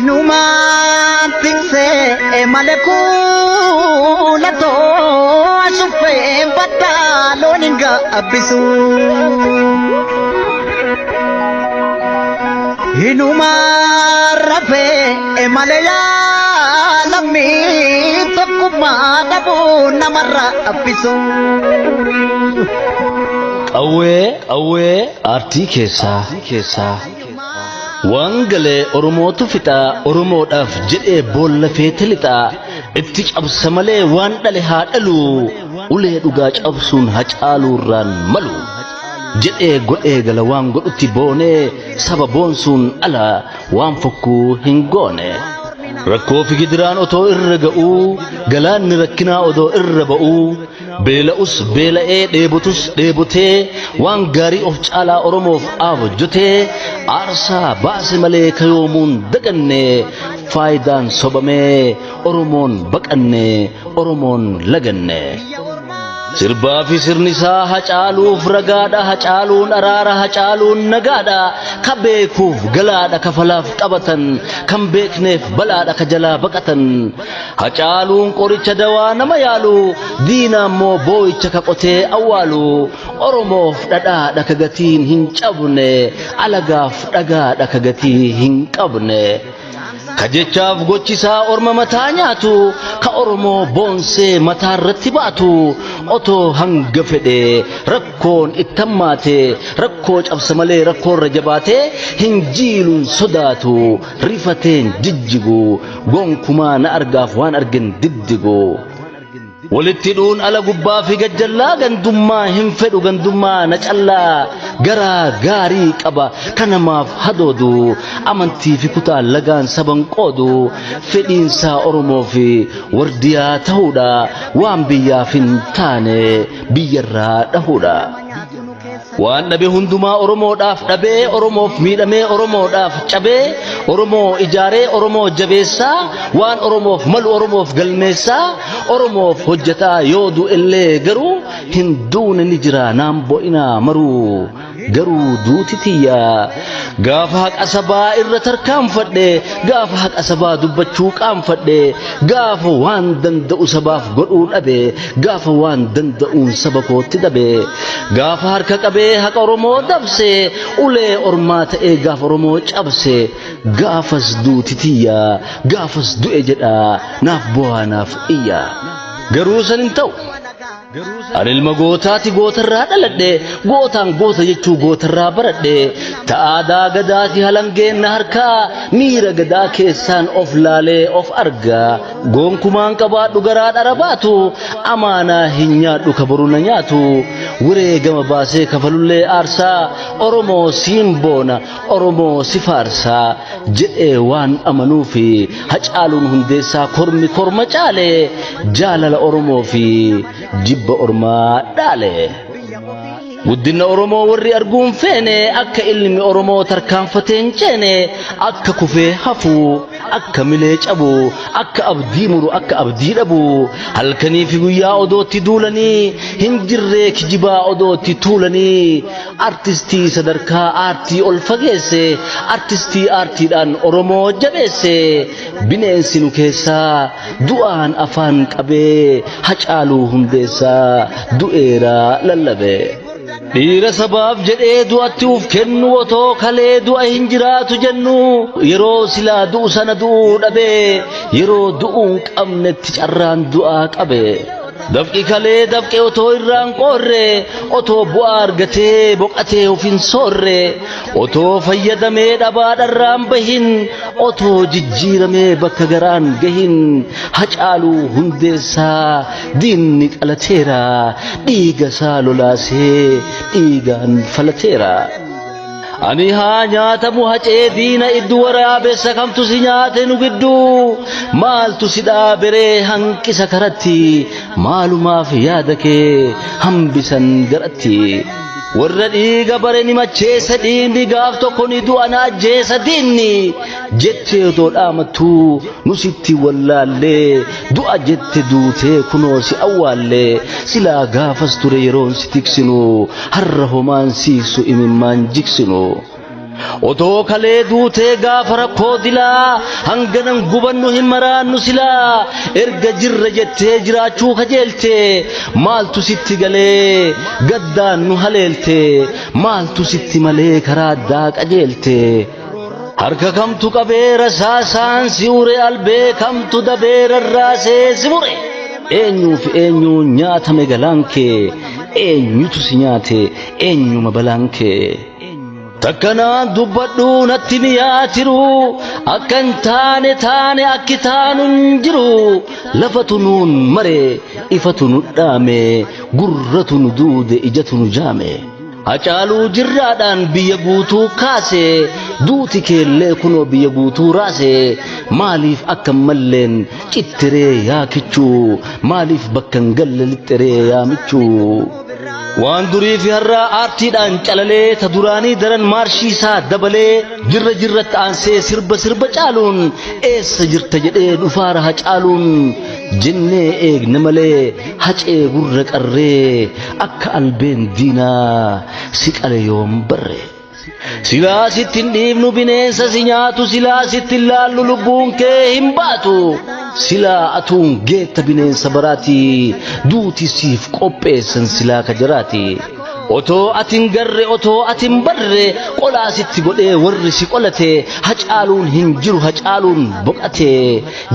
Hinumaan tiksee malee kuulatoo ashuffee baddaa loon hin gaabbisu. Hinumaan rafee malee yaalammii tokkummaa dhabuu namarraa abbisu. Qawwee qawwee aartii keessaa keessaa waan galee Oromootu fixaa Oromoodhaaf jedhee boolla feete lixaa itti cabsa malee waan dhale haa dhalu ulee dhugaa cabsuun Hacaaluurraan malu jedhee godhee gala waan godhutti boonee saba boonsuun ala waan fokkuu hin goone. Rakkoo fi gidiraan otoo irra ga'uu galaanni rakkinaa odoo irra ba'uu Beela'us beela'ee dheebotus dheebotee waan gaarii of caalaa Oromoof abjotee aarsaa baase malee kayoomuun daganne faayidaan sobamee Oromoon baqanne Oromoon laganne. Sirbaa fi sirni isaa Hacaaluuf ragaadha Hacaaluun araara Hacaaluun nagaadha ka beekuuf galaadha kafalaaf taphatan kan beekneef balaadha ka jalaa baqatan Hacaaluun qoricha dawaa nama yaalu, diina ammoo boo'icha ka qotee awwaalu, Oromoof dhadhaadha ka gatiin hin cabne, alagaaf dhagaadha ka gatii hin qabne. Ka jechaaf gochisaa orma mataa nyaatu, ka Oromoo boonsee mataa irratti baatu, otoo hanga fedhe rakkoon itti hammaate, rakkoo cabsa malee rakkoo irra jabaatee hin jiiluun sodaatu, rifateen jijjigu. Gonkumaa na argaaf waan argen diddigu. Walitti hidhuun ala gubbaa fi gajjallaa gandummaa hin fedhu gandummaa na callaa garaa gaarii qaba kanamaaf hadoodu amantii fi kutaa lagaan saban qoodu fedhiinsaa Oromoo fi wardiyaa ta'uudha waan biyyaaf hin taane biyyarraa dhahuudha. Waan dhabe hundumaa Oromoodhaaf dhabee, Oromoof miidhamee, Oromoodhaaf cabee, Oromoo ijaaree, Oromoo jabeessaa, waan Oromoof malu Oromoof galmeessaa, Oromoof hojjetaa yoo du'ellee garuu hin duune ni jira naan bo'inaa maruu. Garuu duuti tiyya gaafa haqa sabaa irra tarkaanfadhe, gaafa haqa sabaa dubbachuu qaanfadhe, gaafa waan danda'u sabaaf godhuu dhabe, gaafa waan danda'uun saba kootti dabe, gaafa harka qabee haqa Oromoo dabse, ulee ormaa ta'ee gaafa Oromoo cabse, gaafas duuti tiyya, gaafas du'e jedha, naaf bo'aa naaf iyya. Garuu san hin ta'u. Ani ilma gootaati gootarraa dhaladhe gootaan goota jechuu gootarraa baradhe ta'aadaa gadaati halangeen na harkaa miira gadaa keessaan of laalee of arga gonkumaan qabaadhu garaa dhara baatu amaanaa hin nyaadhu ka boru na nyaatu wareegama baasee kafalullee aarsaa Oromoo siin boona Oromoo si faarsaa jedhee waan amanuufi Hacaaluun Hundeessaa kormi korma caale jaalala Oromoo fi jibba ormaa dhaale. Guddina Oromoo warri arguun feene akka ilmi Oromoo tarkaanfatee hin ceene akka kufee hafu akka milee cabu akka abdii muru akka abdii dhabu halkanii fi guyyaa odootti duulanii hin jirree kijibaa odootti tuulanii Artistii sadarkaa aartii ol fageesse, artistii aartiidhaan Oromoo jabeesse, bineensi nu keessaa du'aan afaan qabee Hacaaluu Hundeessaa du'eera lallabe. Dhiira sabaaf jedhee du'atti uf kennu otoo kalee du'a hin jiraatu jennu yeroo silaa du'u sana du'uu dhabee yeroo du'uu hin qabnetti carraan du'aa qabe. Dafqi kalee dafqe otoo irraan qoorre, otoo bu'aa argatee boqatee of hin soorre, otoo fayyadamee dhabaa dharraan bahin, otoo jijjiiramee bakka garaan gahin, Hacaaluu Hundeessaa diinni qalateera, dhiiga isaa lolaasee dhiigaan falateera. Ani haa nyaatamu hacee diina iddu waraabessa kamtu si nyaate nu gidduu maaltu si dhaaberee hanqisa karatti maalumaaf yaada kee hambisan garatti. Warra dhiiga bare ni macheessa dhiigni gaaf tokko ni du'a na ajjeesa diinni jettee otoo dhaamattuu nu sitti wallaallee du'a jette duutee kunoo si awwaallee silaa gaafas ture yeroon si tiksinu har'a homaan siiksu imimmaan jiksinu. Otoo kalee duutee gaafa rakkoo dilaa hanganan gubannu hin maraannu silaa erga jirra jettee jiraachuu kajeelte maaltu sitti galee gaddaan nu haleelte maaltu sitti malee karaa addaa qajeelte. Harka kamtu qabee rasaasaan si ure albee kamtu dabee rarraasee si mure. Eenyuu fi eenyuun nyaatame galaan kee eenyutu si nyaate eenyuma balaan kee. Takkanaan dubbadhu natti mi'aa tiru akka hin taane taane akki taanu hin jiru lafatu nuun mare ifatu nu dhaame gurratu nu duude ijatu nu jaame. Hacaaluu jirraadhaan biyya guutuu kaase duuti keellee kunoo biyya guutuu raase maaliif akka malleen cittiree yaa kichuu maaliif bakka hin galle lixxiree yaa michuu. Waan durii fi har'aa aartiidhaan calalee ta duraanii daran maarshii isaa dabalee jirra jirratti aansee sirba sirba caaluun eessa jirta jedhee dhufaara Hacaaluun jennee eegne malee hacee gurra qarree akka albeen diinaa si qale yoom barre. Silaa sitti hin dhiifnu bineensa si nyaatu silaa sitti hin laallu lubbuun kee hin baatu. Silaa atuun geetta bineensa baraati duuti siif qopheessan silaa ka jaraati. Otoo ati hin garre otoo ati hin barre qolaa sitti godhee warri si qolate Hacaaluun hin jiru Hacaaluun boqate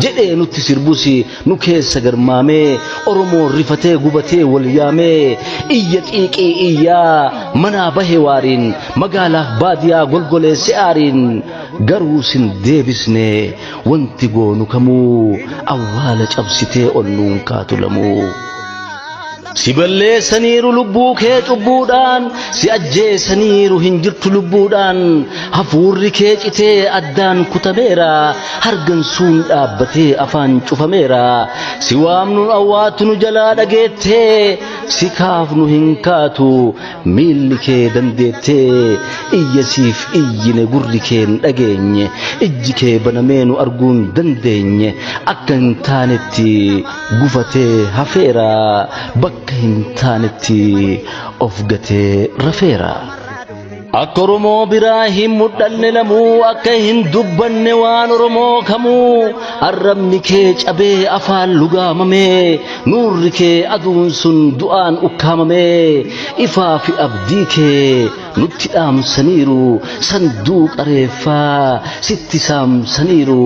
jedhee nutti sirbusi nu keessa garmaamee Oromoon rifatee gubatee wal yaamee iyya xiiqii iyyaa manaa bahe waariin magaalaaf baadiyaa golgoleesse aariin garuu sin deebisne wanti goonu kamuu awwaala cabsitee ol nuun kaatu lamuu. Si balleessaniiru lubbuu kee cubbuudhaan, si ajjeesaniiru hin jirtu lubbuudhaan, hafuurri kee citee addaan kutameera, hargansuun dhaabbatee afaan cufameera. Si waamnuun awwaattu nu jalaa dhageettee, si kaafnu hin kaatu miilli kee dandeettee, iyya siif iyyine gurri kee hin dhageenye, ijji kee banamee nu arguu hin dandeenye, akka hin taanetti gufatee hafeera bakka hin taanetti of gatee rafeera. Akka Oromoo biraa hin mudhanne lamuu akka hin dubbanne waan Oromoo kamuu arrabni kee cabee afaan lugaamamee nuurri kee aduun sun du'aan ukkaamamee ifaa fi abdii kee nutti dhaamsaniiru sanduuqa reeffaa sitti saamsaniiru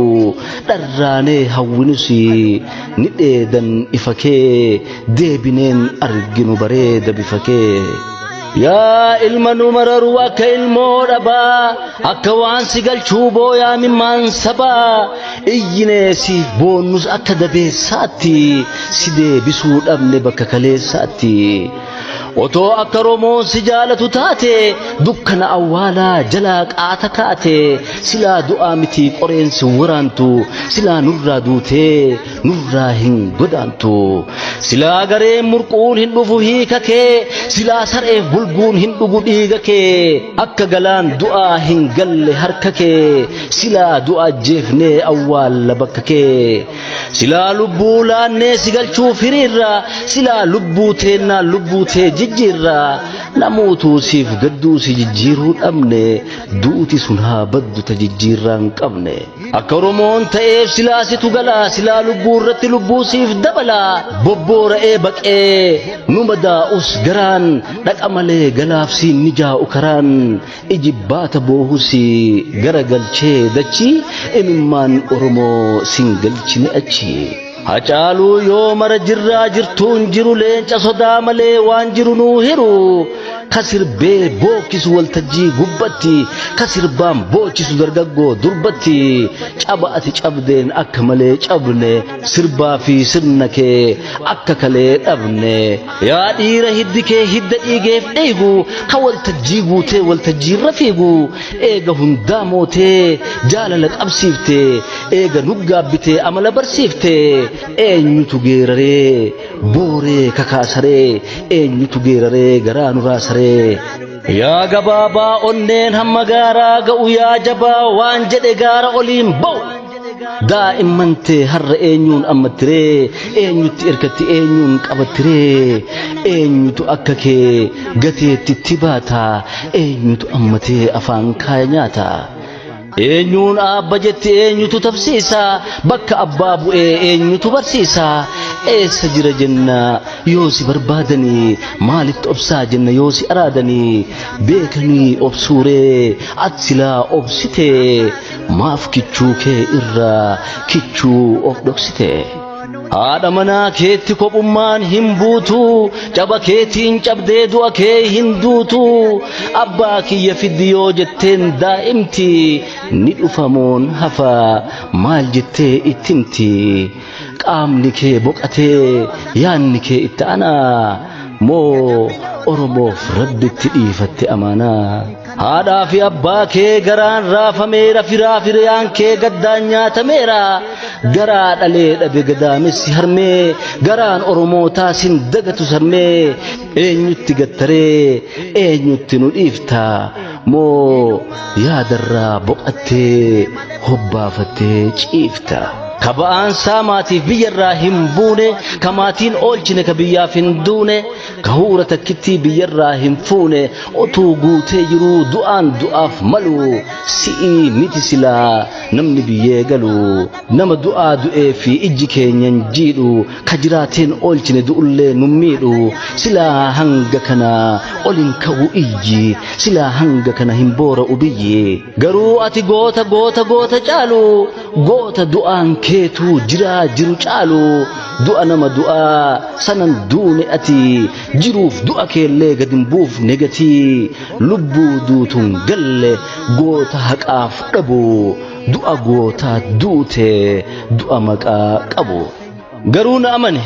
dharraanee hawwinus ni dheedan ifa kee deebineen arginu bareeda bifa kee. Yaa ilma nu mararu akka ilmoo dhabaa akka waan si galchuu booyaa mimmaan sabaa iyyinee siif boonnus akka dabeessaatti si deebisuu dhabne bakka kaleessaatti. Otoo akka Oromoon si jaalatu taate dukkana awwaalaa jalaa qaata kaate silaa du'aa miti qoreen si waraantu silaa nurraa duutee nurraa hin godaantu silaa gareen murquun hin dhufu hiika kee silaa sareef bulguun hin dhugu dhiiga kee akka galaan du'aa hin galle harka kee silaa du'a ajjeefnee awwaalla bakka kee. Silaa lubbuu laannee si galchuuf hiriirra, silaa lubbuu teennaan lubbuu tee jijjiirra, namuutuu siif gadduu si jijjiiruu dhabne, duuti sun haa baddu ta jijjiirraa hin qabne. Akka Oromoon ta'eef silaa situ gala, silaa lubbuu irratti lubbuu siif dabala, bobboora'ee baqee nu madaa'us garaan, dhaqa malee galaaf siin ni jaa'u karaan, Ijibbaata boohus gara galchee dachii imimmaan Oromoo sin galchine achi. Hacaaluu yoo mara jirraa jirtuun jiru leenca sodaa malee waan jiru nuu hiru. Ka sirbee bookkisu waltajjii gubbatti ka sirbaan boochisu dargaggoo durbatti caba ati cabdeen akka malee cabne sirbaa fi sirna kee akka kalee dhabne. Yaa dhiira hiddi kee hidda dhiigeef dheegu ka waltajjii guutee waltajjiirra fiigu eega hundaa mootee jaalala qabsiifte eega nuggaabbitee amala barsiifte eenyutu geeraree booree kakaasaree eenyutu geeraree garaa nu raasaree. Yaa gabaabaa onneen hamma gaaraa ga'u yaa jabaa waan jedhe gaara oliin ba'u. Daa'imman tee har'a eenyuun ammattiree? Eenyutti irkatti eenyuun qabattiree? Eenyutu akka kee gateettitti baata? Eenyutu ammatee afaan kaaya nyaata? Eenyuun aabba jetti eenyutu tabsiisa? Bakka abbaa bu'ee eenyutu barsiisa? Eessa jira jenna yoo si barbaadanii? Maalitti obsaa jenna yoo si araadanii? Beekanii obsuuree ati silaa obsitee maaf kichuu kee irraa kichuu of dhoksite? Haadha manaa keetti kophummaan hin buutu, caba keetiin cabdee du'a kee hin duutu. Abbaa kiyya fiddi yoo jetteen daa'imti ni dhufamoon hafa maal jettee itti himti? Qaamni kee boqatee yaanni kee itti anaa moo Oromoof Rabbitti dhiifatte amaanaa? Haadhaa fi abbaa kee garaan raafameera, firaa firiyaan kee gaddaan nyaatameera. Garaa dhalee dhabe gadaamessi harmee, garaan Oromootaa sin dagatu sarmee. Eenyutti gattaree eenyutti nu dhiifta? Moo yaadarraa boqattee hobbaafattee ciifta? Ka ba'aan isaa maatiif biyyarraa hin buune, ka maatiin oolchine ka biyyaaf hin duune, ka huura takkittii biyyarraa hin fuune, otuu guutee jiruu du'aan du'aaf malu, si'ii miti silaa namni biyyee galu. Nama du'aa du'ee fi ijji keenya hin jiidhu, ka jiraateen oolchine du'ullee nu miidhu. Silaa hanga kana ol hin ka'u iyyi, silaa hanga kana hin boora'u biyyi. Garuu ati goota goota goota caalu, goota du'aan keetuu jiraa jiru caalu, du'a nama du'aa sanan duune ati, jiruuf du'a keellee gad hin buufne gatii, lubbuu duutuun galle goota haqaaf dhabu, du'a gootaa duute du'a maqaa qabu. Garuu na amani,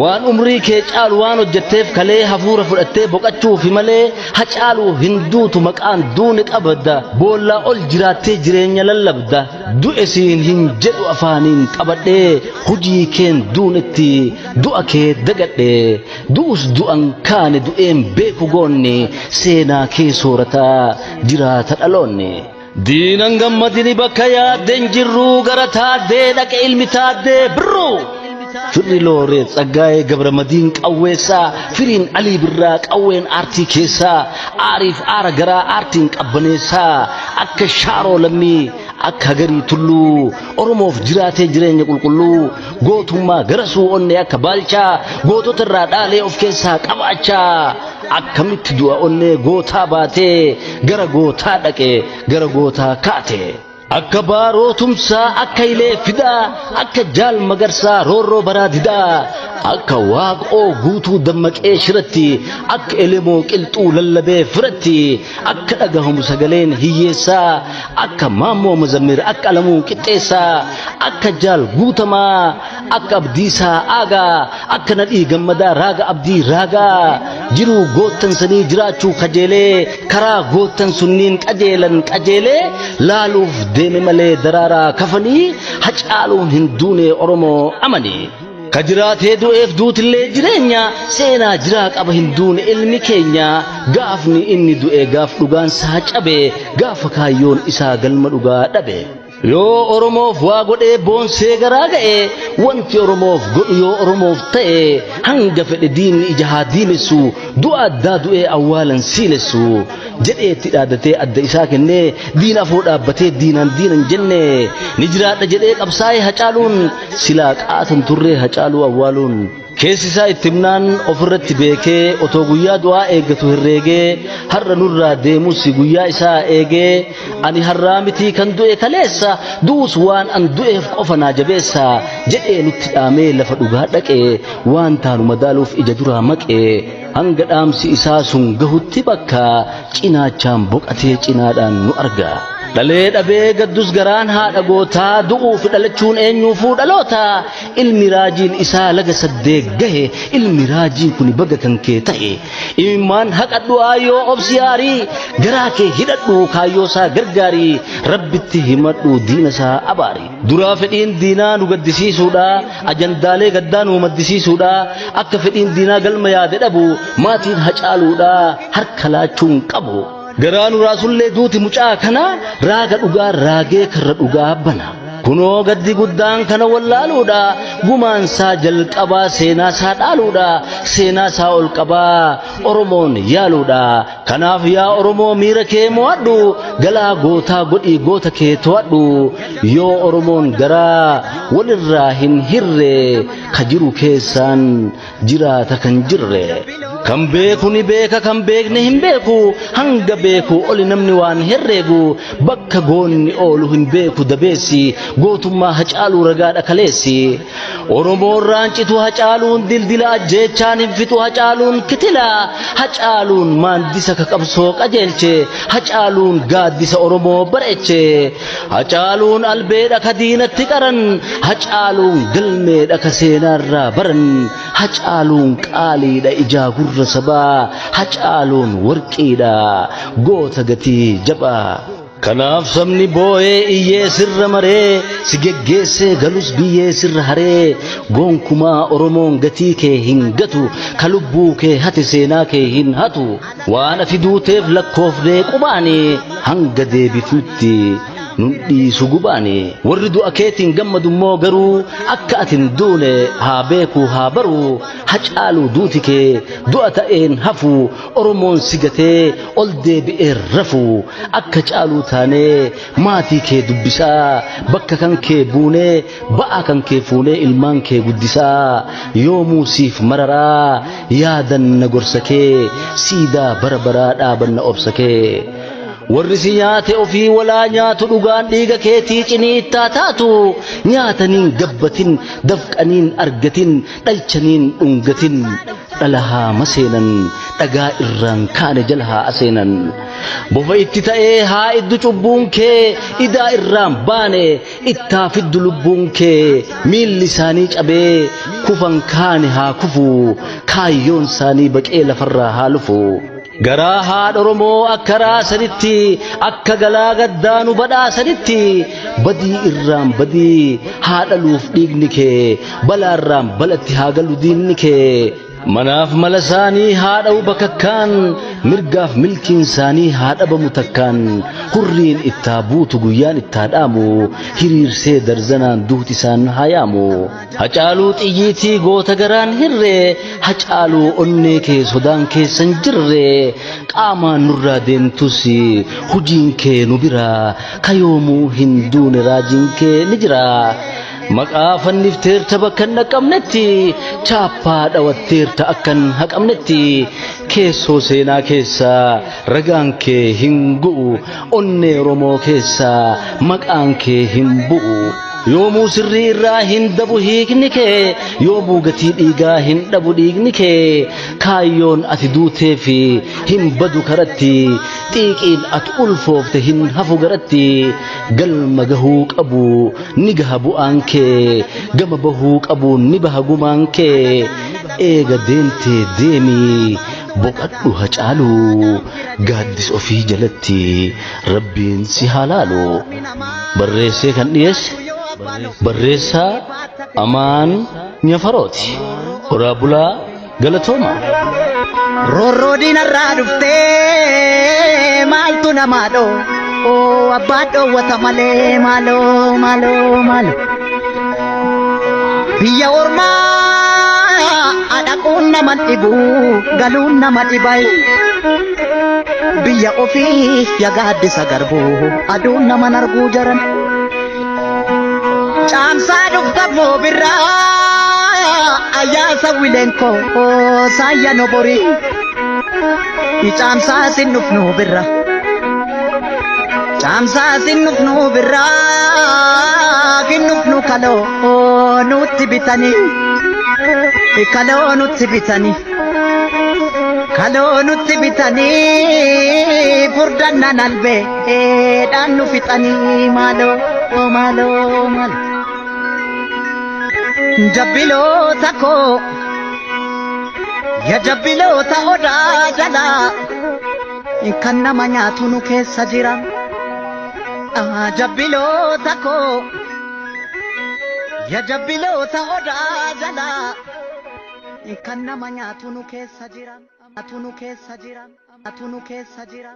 waan umrii kee caalu waan hojjetteef kalee hafuura fudhattee boqachuufi malee Hacaaluu hin duutu maqaan duune qabda, boollaa ol jiraattee jireenya lallabda. Du'e siin hin jedhu afaaniin qabadhee, hojii keen duunetti du'a kee dagadhe. Du'us du'an kaane du'een beeku goonni, seenaa kee soorataa jiraata dhaloonni. Diinan gammadini bakka yaaddeen jirruu, gara taaddee dhaqe ilmi taaddee birruu. Firri Looreet Tsaggaayee Gabramadiin qawweessaa, firiin Alii Birraa qawween aartii keessaa, aariif aara garaa aartiin qabbaneessaa, akka Shaaroo Lammii akka Hagarii Tulluu, Oromoof jiraatee jireenya qulqulluu, gootummaa garasuu onnee akka Baalchaa, gootota irraa dhaalee of keessaa qabaachaa, akkamitti du'a onnee gootaa baatee gara gootaa dhaqe gara gootaa kaate. Akka Baaroo Tumsaa, akka Ilee Fidaa, akka Jaal Magarsaa roorroo baraa didaa, akka Waaqoo Guutuu dammaqee shiratti, akka Elemoo Qilxuu lallabee firatti, akka dhagahamu sagaleen hiyyeessaa, akka Maammoo Mazammir, akka Alamuu Qixxeessaa, akka Jaal Guutamaa, akka Abdiisaa Aagaa, akka Nadhii Gammadaa raaga Abdii Raagaa, jiruu goottan sanii jiraachuu kajeelee, karaa goottan sunniin qajeelan qajeelee laaluuf deeme malee daraaraa kafanii Hacaaluun hin duune Oromoo amanii. Ka jiraatee du'eef duutillee jireenya, seenaa jiraa qaba hin duune ilmi keenya. Gaafni inni du'e gaaf dhugaan isaa cabe, gaafa kaayyoon isaa galma dhugaa dhabe. Yoo Oromoof waa godhee boonsee garaa ga'e, wanti Oromoof godhu yoo Oromoof ta'e, hanga fedhe diinni ija haa diimessu, du'a addaa du'ee awwaalan siilessu jedhee itti dhaadatee adda isaa kennee diina afoo dhaabbatee diinaan diinan jenne ni jiraadha jedhee qabsaa'ee Hacaaluun silaa qaatan turree Hacaaluu awwaaluun. Keessi isaa itti himnaan ofirratti beekee otoo guyyaa du'aa eeggatu herreegee har'a nurraa deemus guyyaa isaa eegee, ani har'aa mitii kan du'e kaleessa, du'us waan an du'eef qofa naa jabeessa jedhee nutti dhaamee lafa dhugaa dhaqe, waan taanu madaaluuf ija duraa maqe, hanga dhaamsi isaa sun gahutti bakka cinaachaan boqatee cinaadhaan nu arga. Dhalee dhabee gaddus garaan haadha gootaa, du'uu fi dhalachuun eenyuufuu dhaloota. Ilmi raajiin isaa laga saddeet gahe, ilmi raajii kun baga kan kee ta'e. Imimmaan haqadhu aayyoo obsi yaarii, garaa kee hidhadhu kaayyoo isaa gargaarii, Rabbitti himadhu diina isaa abaari. Duraa fedhiin diinaa nu gaddisiisuudha, ajandaalee gaddaa nu maddisiisuudha, akka fedhiin diinaa galma yaade dhabu maatiin Hacaaluudha harka laachuun qabu. Garaa nu raasullee duuti mucaa kana raaga dhugaa raagee karra dhugaa bana. Kunoo gaddi guddaan kana wallaaluudha. Gumaansaa jalqabaa seenaasaa dhaaluudha. Seenaasaa ol qabaa Oromoon yaaluudha. Kanaaf yaa Oromoo miira kee mo'adhu. Galaa gootaa godhii goota kee to'adhu. Yoo Oromoon garaa walirraa hin hirre ka jiru keessaan jiraata kan jirre. Kan beeku ni beeka, kan beekne hin beeku. Hanga beeku oli namni waan herreegu. Bakka goonni oolu hin beeku dabeessi. Gootummaa Hacaaluu ragaadha kaleessi. Oromoon raancitu Hacaaluun dildila, ajjeechaan hin fixu Hacaaluun kitila. Hacaaluun maandisa ka qabsoo qajeelche. Hacaaluun gaaddisa Oromoo bareeche. Hacaaluun albeedha ka diinatti qaran. Hacaaluun galmeedha ka seenaarraa baran. Hacaaluun qaaliidha ijaa gurra sabaa. Hacaaluun warqiidha goota gatii jabaa. Kanaaf sabni boo'ee iyyee sirra maree, si geggeessee galus biyyee sirra haree. Gonkumaa Oromoon gatii kee hin gatu, ka lubbuu kee hate seenaa kee hin hatu. Waan ati duuteef lakkoofnee qubaani, hanga deebifnutti nun dhiisu gubaani. Warri du'a keetiin gammadu immoo garuu akka ati hin duune haa beeku haa baru. Hacaaluu, duuti kee du'a ta'een hafu. Oromoon si gatee ol deebi'ee rafu. Akka caaluu taanee maatii kee dubbisaa, bakka kan kee buunee ba'aa kan kee fuunee ilmaan kee guddisaa, yoomuu siif mararaa yaadanna gorsa kee, siidaa bara baraa dhaabanna obsa kee. Warri si nyaate ofii walaa nyaatu, dhugaan dhiiga keetii ciniittaa taatu. Nyaataniin gabbatin, dafqaniin argatin, dhalchaniin dhungatin, dhala haa maseenan, dhagaa irraan kaane jala haa aseenan. Bofa itti ta'ee haa iddu cubbuun kee, idaa irraan baane ittaa fiddu lubbuun kee. Miilli isaanii cabee kufan kaane haa kufu, kaayyoon isaanii baqee lafarraa haa lufu. Garaa haadha Oromoo akka raasanitti, akka galaa gaddaanu badhaasanitti, badii irraan badii haa dhaluuf dhiigni kee, balaarraan balatti haa galu diinni kee. Manaaf mala isaanii haa dha'u bakakkaan, mirgaaf milkiin isaanii haa dhabamu takkaan, hurriin ittaa buutu guyyaan ittaa dhaamu, hiriirsee darzanaan duuti isaan haa yaamu. Hacaaluu xiyyiitii goota garaan hirree, Hacaaluu onnee kee sodaan keessan jirre, qaamaan nurraa deemtus hujiin kee nu biraa, kayoomuu hin duune raajiin kee ni jira. Maqaa fannifteerta bakka hin dhaqqabnetti, chaappaa dhawatteerta akka hin haqamnetti, keessoo seenaa keessaa ragaan kee hin gu'u, onnee Oromoo keessaa maqaan kee hin bu'u. Yoomuu sirrii irraa hin dabu hiikni kee, yoomuu gatii dhiigaa hin dhabu dhiigni kee, kaayyoon ati duutee fi hin badu karatti, xiiqiin ati ulfoofte hin hafu garatti, galma gahuu qabu ni gaha bu'aan kee, gama bahuu qabu ni baha gumaan kee. Eega deemtee deemii boqadhu Hacaaluu, gaaddis ofii jalatti rabbiin si haa laalu. Barreessee kan dhiyeesse barreessaa Amaan Nyafarooti. Horaa bulaa, galatooma. Roorroo diinarraa dhuftee maaltu namaa dhoo abbaa dhoowwata malee, maaloo maaloo maaloo. Biyya ormaa dhaquun nama dhibu, galuun nama dhibay. Biyya ofii ya gaaddisa garbu, aduun nama arguu jaran. Caamsaa dhufta moobirraa ayyaasa wileenkoo saayya noborii. Caamsaa sin dhufnu birra. Caamsaa sin dhufnu birraa hin dhufnu, kaloo nutti bitanii. Kaloo nutti bitanii. Kaloo nutti bitanii furdannan albee dhaan nu fixanii, maaloo maaloo maaloo. Jabbiloota koo, ya jabbiloota odaa jalaa kan nama nyaatu nu keessa jira. Jabbiloota koo, ya jabbiloota odaa jalaa kan nama nyaatu nu keessa jira. Nu keessa jira. Nu keessa jira.